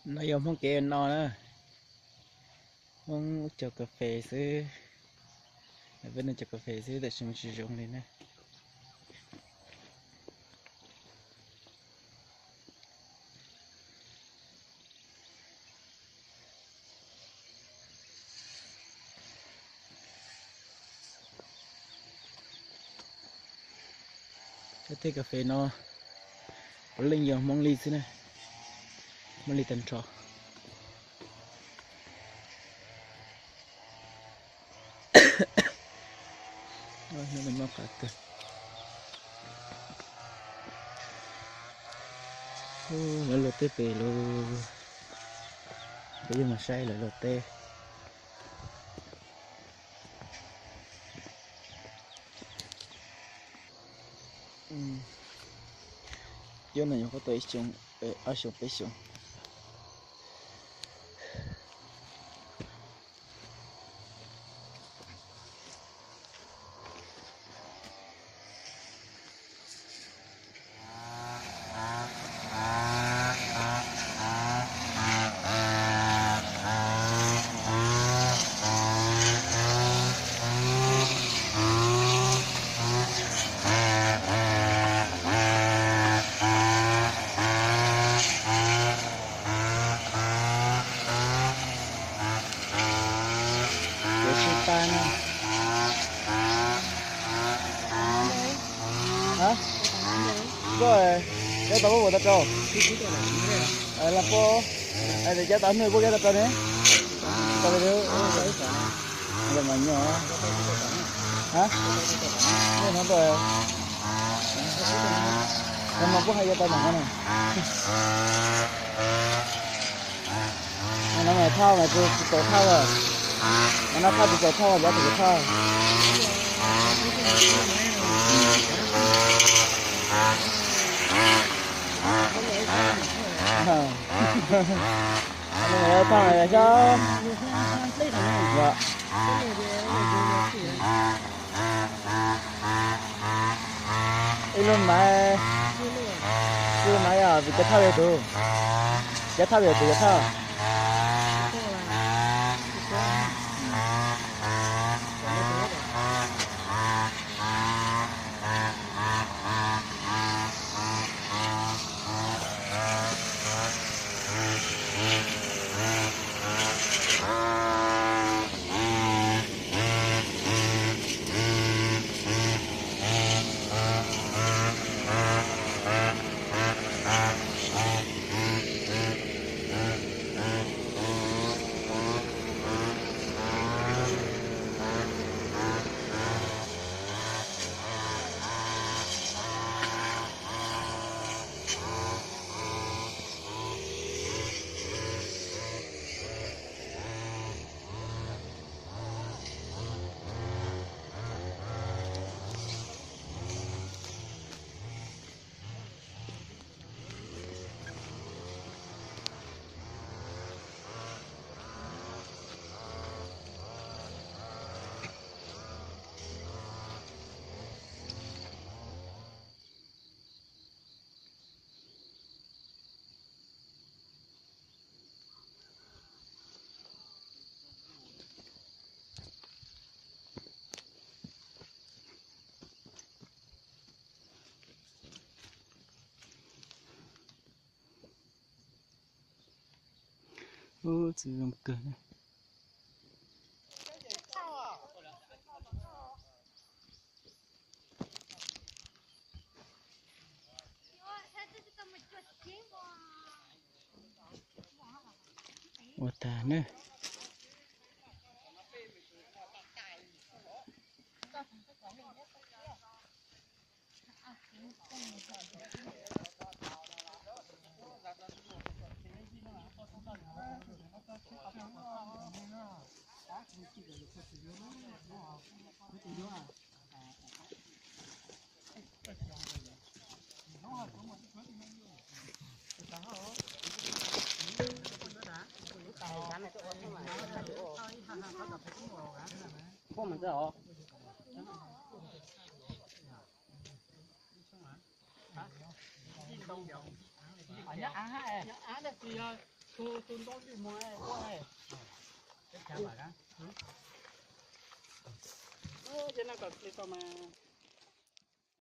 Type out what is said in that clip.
No yog Hmoob kev no na, Hmoob cog kas fes xwb, peb no cog kas fes xwb tab sis mas tsis zoo li na. Cov teb kas fes no puav leej yog Hmoob li xwb na, Hmoob li tag nrho. Lawv luaj teb pem lawm, peb yuav mus saib lawv luaj teb. Cov no nyuam qhuav tau ib xyoos, ob xyoos peb xyoos. Kuv sib pab na. Koj, cab tau puas tau rau? Las puas, cab tau hnub puas cab tau rau ne? Tau li, mas nyob, nyob no tuaj, no mas kuj hais cab tau no na. No mas thauj mas tsis txaus thauj, no thauj tsis txaus thauj, cab tsis txaus thauj. Thauj xyov. Ib lub maiv, ib lub maiv yog vim cab thauj yog tus, cab thauj yog tus cab thauj. Ub, txiv zoo kawg ne. Ua tag na. Tus ntaub lig muag, ces no kom li ko mas.